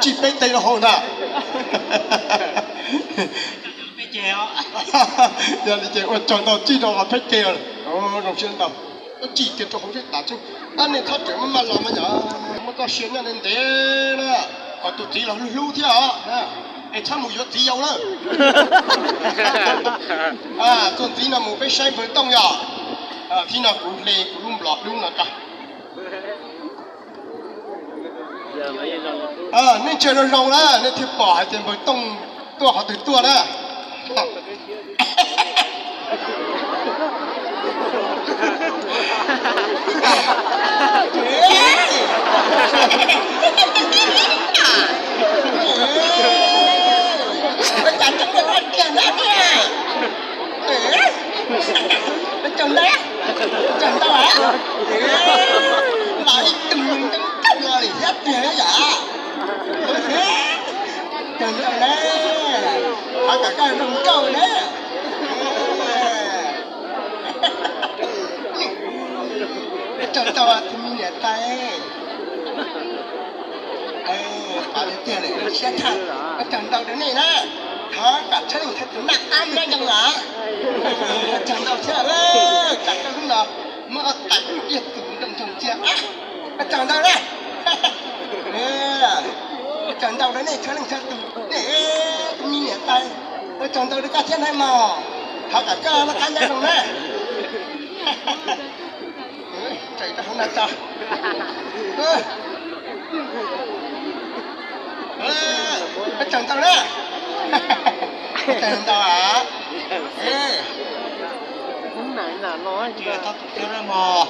Tsij peb teg rau hauv ntag. Yog li ces ua tsaug ntau, tsij rau qhov peb teg. Zoo siab ntau. Tsij kiag rau hauv seb tas tseeb. Tab nej txhob rawm maj maj los mas yog muaj txoj sia nyob ntev ntev na, kom tus txiv los hlub hlub thiab os. Es txhob mus yuav txiv yau lawm. Txuas ntxiv no mus peb saib npawg Tooj yog. Thib no kuv hle kuv lub nplog dub no rau. Nej ntsia zoo zoo na, nej thiaj pom hais tias npawg Tooj tuaj qhov twg tuaj na. Los ib tug ntoo kawg los li thiab tiag yom. Tsaug ntau na, qhov kom koj zoo nkauj na. Tsaug ntau tus me niam tais. Qhov tiag tiag lawm siab thaj, tsaug ntau rau nej na. Thov kom txhob leej txhob tus naj qab nyob zoo os. Tsaug ntau thiab, tsam koj hnub no muab ob tais ib tus ntoo ntsoog cia. Tsaug ntau na. Tsaug ntau rau nej txhua leej txhua tus, nej tus me niam tais. Tsaug ntau rau koj thiab ntag mog. Thov kom koj noj qab nyob zoo na. Tseem rau hauv no tso. Tsaug ntau na. Tsaug ntau. Tus thiab mog,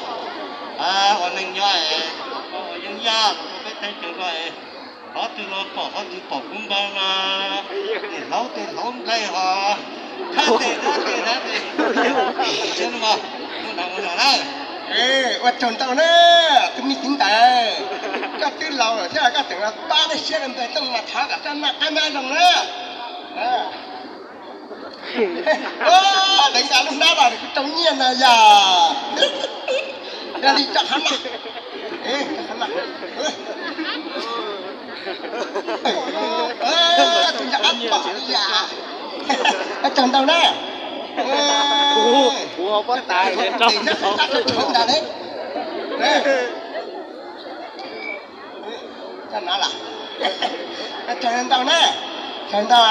ua neeg nyob es ua yeeb yaj rau peb teb chaws no es qhov twg los pom qhov twg pom kub npau no, tej hlaub tej hlaub nqaij ho thab tes thab tes thab tes. Siab na, muaj nov muaj no na. Ua tsaug ntau na, tus me txiv ntawd, koj twb laus lawm thiab koj tseem los pab dej siab rau npawg Tooj mas thov kom koj noj qab nyob zoo na. Deev nqa lub hnab los kuv rau nyiaj no yog. Yog li tso qhov no. Tus nco qab pom li yam. Tsaug ntau na. Kuv ho pob tais thiab tau ntag li. Tsaug ntau na, tsaug ntau.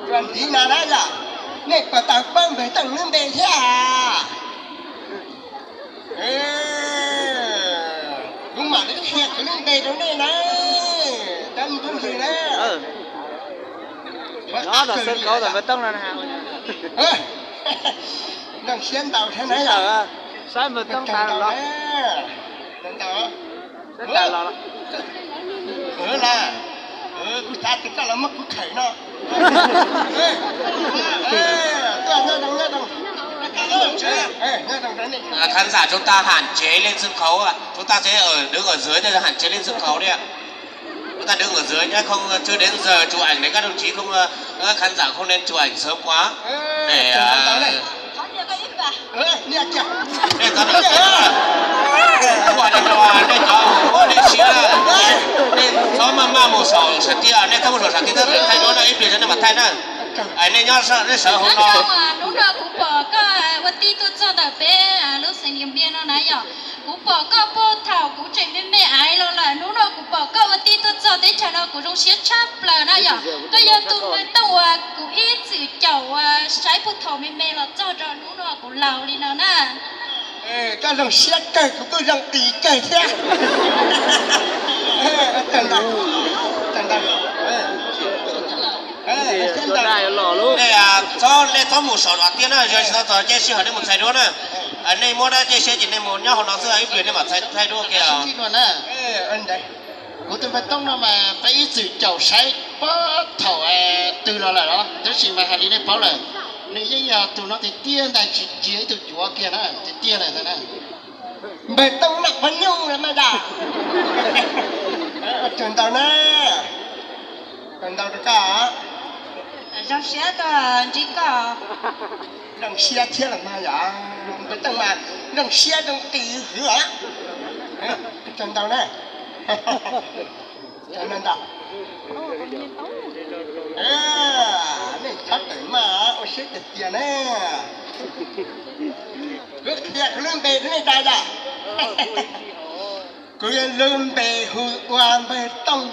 Tus ntxiv no na yog nej puas tau paub npawg Tooj lub npe thiab? Kuv mam li qhia kuv lub npe rau nej na, cov me phooj ywg na. Npawg Tooj no zoo siab ntau thiab na yom. Saib npawg Tooj tas los. Kuv xav tias koj los muab kuv khawm no. Tuaj nyob zoo, nyob zoo. Khán giả chúng ta hạn chế lên sân khấu ạ. Chúng ta sẽ ở, đứng ở dưới thôi, hạn chế lên sân khấu đi ạ. Chúng ta đứng ở dưới nhé, không, chưa đến giờ chụp ảnh đấy, các đồng chí không, các khán giả không nên chụp ảnh sớm quá. Để, à, Ua nej cov ua nej siab, nej txhob maj maj mus saum sam tiaj, nej txhob mus saum sam tiaj, txhob pem thaij duab no, ib pliag nej mam thaij na. Nej nyob nej sawv hauv no. Hnub no kuv pom koj ua tij tuaj txog ntawm peb lub xeev Niam Npiaj no na yom. Kuv pom koj puag thaum kuv tseem me me aiv los lawm, hnub no kuv pom koj ua tij tuaj txog teb chaws no kuv zoo siab tshaj plaws na yom. Koj yog tus npawg Tooj uas kuv ib txwm caum uas saib puag thaum me me los txog rau hnub no kuv laus li no na. Koj zoo siab kawg, kuv kuj zoo qis kawg thiab. Nej txhob, nej txhob mus saum no tiag na, yog tsis tau txog caij sij hawm nej mus txhais duab na. Nej muab dab caij siab ces nej mus nyob hauv no xwb, ib pliag nej mam txhais thaij duab ua ke. Kuv tus npawg Tooj no mas peb ib txwm caum saib puag thaum twg los lawm los, tab sis mas hais li nej paub lawm, nws yeej yog tus no tiag tiag ntag, tsis yog ib tug cuav kiag na, tiag tiag lawm ntag na. Npawg Tooj Naj Pov Nyuj mas yog. Tsaug ntau na, tsaug ntau rau koj. Zoo siab tuaj ntsib koj. Zoo siab thiab los mas yog, npawg Tooj mas zoo siab zoo qis hwv os. Tsaug ntau na. Nej txhob tawm maj ua siab tiag tiag na. Kuv qhia kuv lub npe rau nej tau yom? Kuv lub npe hu ua Npawg Tooj,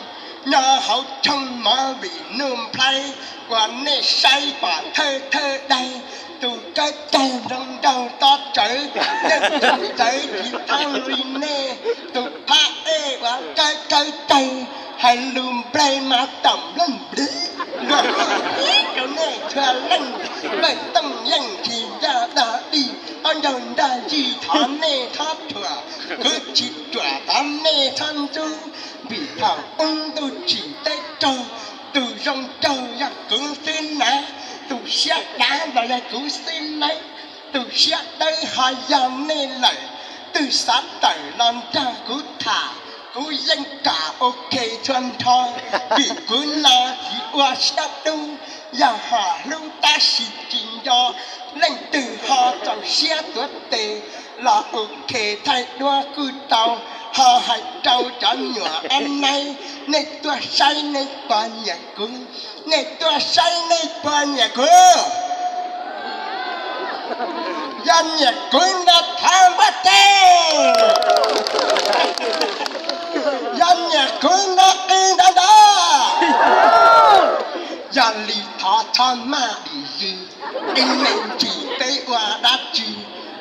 nyob hauv tshooj mov vim Nuj Nplhaib uas nej saib pom thawj thawj daig. Tus kawb caig nroo nraug tob tsawv, yeej tseem txawv tsis thoob li nej. Tus phab ej uas kawb kawb taig, hais lus nplej mas tom nplej npliv, luag ib rau nej txhua leej. Npawg Tooj yeej tsis ncaj dag dig, ob ncaug nrag yig thov nej txhob thuam, kuv tsis ruam thov nej txhob ntxub. Vim thaum ub ntuj tsim teb raug, tus zoo nraug yog kuv xwb na, tus siab dav los yog kuv xwb na, tus siab dawb ho yog nej lawm. Twb xav tawm los nrog kuv tham, kuv yeej kam ok txhua nrho, vim kuv no tsis ua siab dub, yog ho hlub tab sis tsis nco. Leej twg ho txaus siab tuav tes los ok thaij duab kuj tau, ho hais rau cov nyuam ab naib, nej tuaj saib nej puas nyiam kuv, nej tuaj saib nej puas nyiam kuv. Yog nyiam kuv no thov npuaj teg, yog nyiam kuv no qw ntawv ntawv. Yog li thov txhob maj dim zis, ib me ntsis peb ua dab tsi,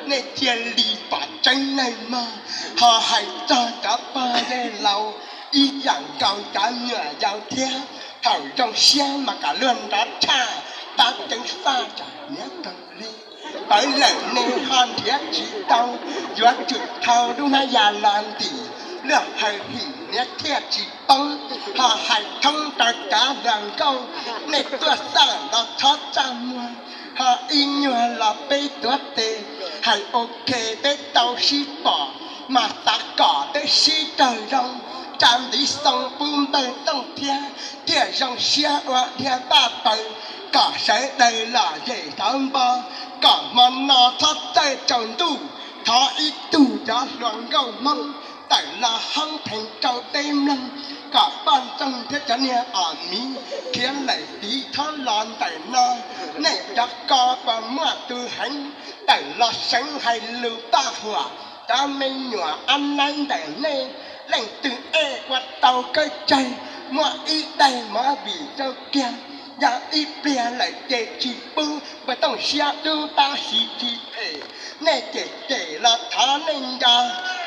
nej thiaj li pom tseeb neeg mog. Ho hais txog cov pog yawg laus, ib yam nkaus cov nyuam yaus thiab, thaum zoo siab mas kom luag nrov tshaj, tab ceev faj tsam niab rau li. Pawv lawm nej ho nrhiav tsis tau, yuav tsum thau lub hnab ya los ntim, luag hawm him niab thiaj tsis poob. Ho hais thoob rau cov hluas nkauj, nej tuaj xaj los txhob txaj muag, ho ib nyuag los peb tuav tes, hais ok peb tau sib pom, mas xav kom peb sib raug zoo, tsa ntiv xoo pub Npawg Tooj thiab, thiaj zoo siab ua dhia paj paws, kom sawv daws lom zem thov npo, kom hmo no txhob txawj tsaus ntuj. Thov ib tug cov hluas nkauj Hmoob tawm los hoob pheev rau peb mloog, kom poj ntxoog thiab cov niag os miv khiav lawm tid txhob los ntawm no. Nej cov ko puas muaj tus heev, tawm los seev hais lus paj huam, cov me nyuam ab naib ntawm nej, leej twg ej ua tau kawb caig, muaj ib daig movie rau kiag, yog ib pliag lawm ces tsis pub. Npawg Tooj siab dub tab sis tsis phem, nej cem cem los thov nej nco,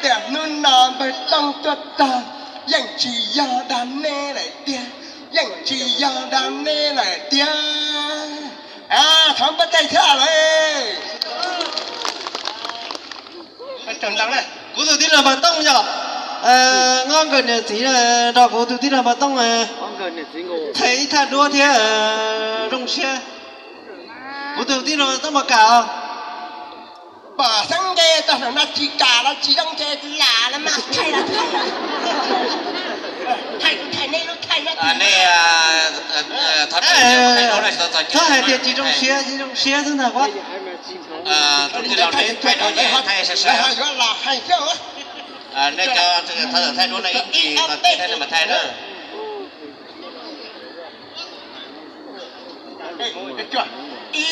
tias hnub no Npawg Tooj tuaj txog, yeej tsis yog dag nej lawm tiag, yeej tsis yog dag nej lawm tiag. Thov npuaj teg thiab lawm. Kuv tus tij laug Npawg Tooj yog, nyob nkawd niam txiv nrog kuv tus tij laug Npawg Tooj thaij ib thaj duab thiab zoo siab. Kuv tus tij laug Npawg Tooj puas kam? Pom xeeb nce txog ntawm no tsis kam los tsis zoo ces lam los mas thaij los thaij. Thaij kuv thaij nej lub thaij nyob tsis. Txhob hais tias tsis zoo siab, tsis zoo siab xwb ntag. Yuav los hais xwb. Nej cov thaij duab no ib ntsis thaij mas thaij na. Ib,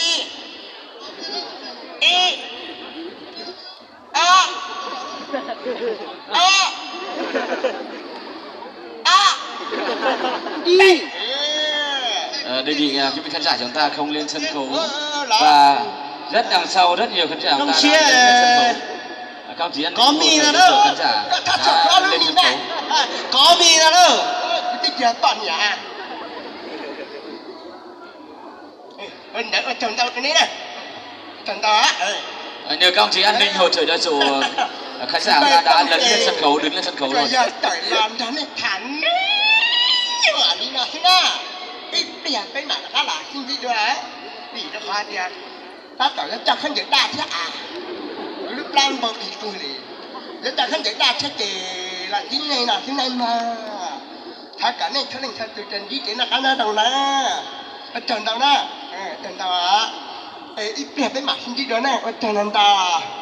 ib, ob, ob, ob, ib. Ờ, đề nghị à, quý vị khán giả chúng ta không lên sân khấu và rất đằng sau rất nhiều khán giả chúng ta đã lên sân khấu. À, các ông chí ăn Có ủng hộ mì sự nào hỗ trợ đâu? Khán giả Có, có, có đã lên sân khấu. Có mì nào đâu? Cái kia toàn nhà. Ntawd ua tsaug ntau rau neb na. Tsaug ntau. Ờ, nhờ các ông chí an ninh hỗ trợ cho chủ, ờ, khách sạn ta đã lấn lên sân khấu, đứng lên sân khấu rồi. Yog tawm los nrog nej tham nyuaj li no xwb na, ib pliag peb mam rov qab los sib ntsib dua. Vim rau qhov tias tab tom yuav coj khaub ncaws daj thiab as, kuv lub plab npau kis qw li. Yuav coj khaub ncaws daj thiab ces los ntsib nej no xwb nej mog. Thov kom nej txhua leej txhua tus tsuas ntsib kev noj qab nyob zoo na. Ua tsaug ntau na. Tsaug ntau. Ib pliag peb mam sib ntsib dua na, ua tsaug ntau ntau.